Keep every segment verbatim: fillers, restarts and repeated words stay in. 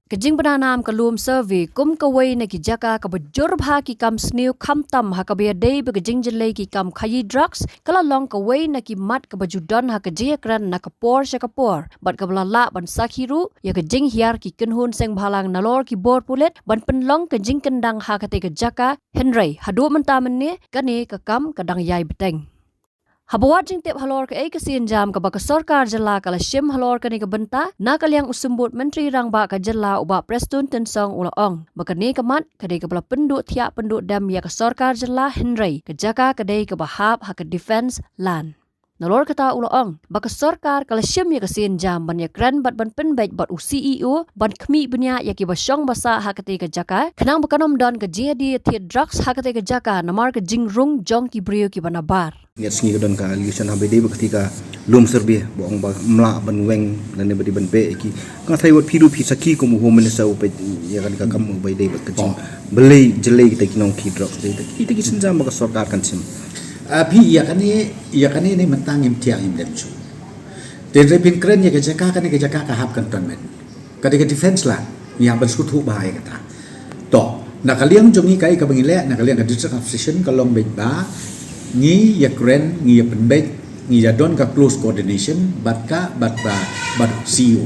Ka jingbna nam ka Lum Survey kum kawei na ki jaka kaba jur bha ki kam sniew, khamtam ha kaba ïadei bad ka jingjyllei ki kam khaïi drugs, ka la long kawei na ki mat kaba ju don ha ka jingïakren na ka por sha ka por, bad kaba la lah ban sakhi ruh ïa ka jinghiar ki kynhun seng bhalang nalor ki bor pulit ban pynlong ka jingkyndang ha katei ka jaka. Hynrei haduh mynta mynne kane ka kam ka dang ïai bteng. Haba wad jingtip halor kaei ka sienjam kaba ka sorkar jylla ka la shim halor kane ka bynta, na ka liang u Symbud Myntri Rangbah ka jylla u Bah Prestone Tynsong u la ong ba kane ka mat ka dei kaba la pynduh thiah pynduh dem ïa ka sorkar jylla, hynrei ka jaka ka dei kaba hap ha ka defence land. Nalor kata u la ong ba ka sorkar ka la shim ïa ka sienjam ban ïakren bad ban pynbeit bad u C E O ban khmih bniah ïa kiba shong ba sah ha katei ka jaka, khnang ba kan ym don ka jingïadie thied drugs ha katei ka jaka namar ka jingrung jong ki briew kiba nabar. Ngi sngi ka don ka allegation ha ba dei ba katei ka Lum Survey ba ong ba ym lah ban weng lane ba dei ban beh ïa ki. Nga tharai wat phi ruh phi sakhi kum u Home Minister u peit ïa kane ka kam ba dei ba ka jing. Oh. Balei jyllei kita ki nongkhaïi drugs, dei kita ki sienjam ba ka sorkar kan shim. Ah, phi ïa kane, ïa kane ne mynta ngim thiah ngim dem shuh. Te hynrei phin kren ïa ka jaka, kane ka jaka ka hap cantonment. Ka dei ka defence land, ngi hap ban sngewthuh bha ïa kata. To, na ka liang jong ngi kaei kaba ngi leh, na ka liang ka District Administration ka long beit ba ngi ïakren, ngi ïa pynbeit, ngi ïa don ka close coordination bad ka, bad ba, bad C E O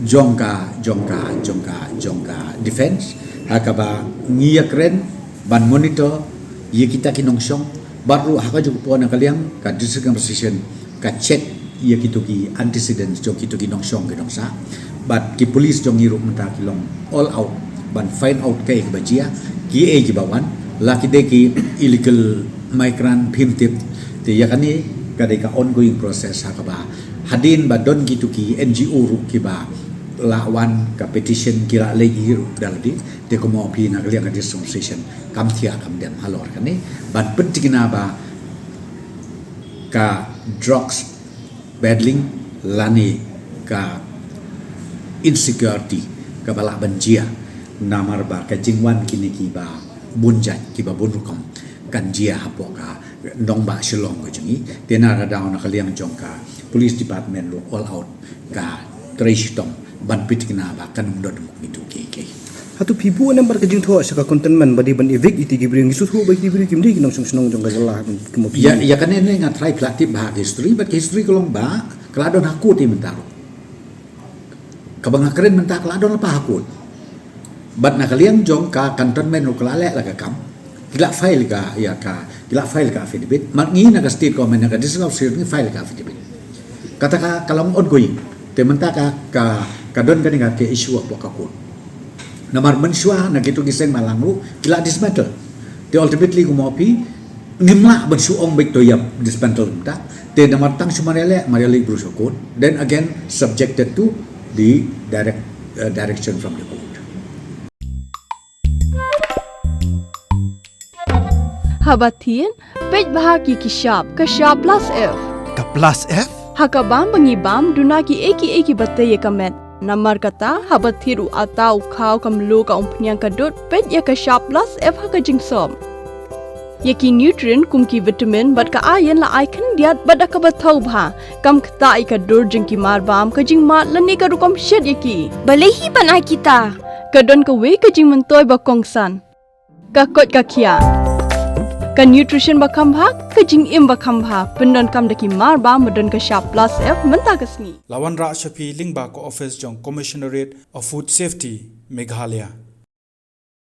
jong ka, jong ka, jong ka, jong ka defence, ha kaba ngi ïakren ban monitor ïa kita ki nongshong, bad ruh ha kajuh ka por na ka liang ka District Administration ka check ïa kito ki antecedents jong kito ki nongshong ki nongsah. Bad ki police jong ngi ruh mynta ki long all out ban find out kaei kaba jia, kiei kiba wan, la ki dei ki illegal migrant phim tip. Te ïa kane ka dei ka ongoing process ha kaba hadien ba don kito ki N G O ruh kiba la wan ka petition, ki la leit hi ruh da lade. Te kumno phi, na ka liang ka District Administration kam thiah kam dem halor kane ban pynthikna ba ka drugs peddling lane ka insecurity kaba lah ban jia namar ba ka jingwan kine kiba bun jait, kiba bun rukom kan jia hapoh ka nongbah Shillong ka jong ngi. Te na ka daw na ka liang jong ka police department ruh all out ka trei shitom ban pynthikna ba kan ym don mukngitu kiei kiei. Hato phi buh namar ka jingthoh sha ka cantonment ba dei ban evict ïa kito ki briew, ngi sngewthuh ba kito ki briew kim dei ki nongshong shnong jong ka jylla, kumno phi. Ïa, ïa kane ne nga tharai phi la tip bha ka history, bad ka history ka long ba ka la don ha court mynta ruh. Kaba nga kren mynta ka la don lypa ha court. Bad na ka liang jong ka cantonment ruh ka la leh la ka kam. Ki la file ka, ïa ka, ki la file ka affidavit. Mar ngi na ka state government, na ka District Administration ngi file ka affidavit. Kata ka, ka long ongoing. Te mynta ka, ka, ka don kane ka, ka issue hapoh ka court. Namar mynshuwa na kito ki seng bhalang ruh ki la dismantle. Te ultimately kumno phi, ngim lah ban shu ong beit to ïa dismantle mynta. Te namar tang shu mar ïaleh, mar ïaleh briew sha court. Then again subjected to the direct, uh, direction from the court. Haba thied, peit bha ïa ki shap, ka shap plus F. Ka plus F? Ha ka bam ba ngi bam, duna kiei kiei kiba tei ïa ka met. Namar kata, haba thied u atta, u khaw, ka mluh, ka umphniang, ka dud, peit ïa ka shap plus F ha ka jingsop. Ïa ki nutrient kum ki vitamin bad ka iron la ai khyndiat bad da kaba thaw bha. Kam ktah ïa ka dur jong ki marbam, ka jingmad lane ka rukom shet ïa ki. Balei hi ban ai kita? Ka don kawei ka jingmyntoi ba kongsan. Ka koit ka khiah. Ka nutrition ba kham bha, ka jingim ba kham bha. Pyndonkam da ki marbam ba don ka shap plus F mynta ka sngi. La wanrah sha phi lyngba ka office jong Commissionerate of Food Safety, Meghalaya.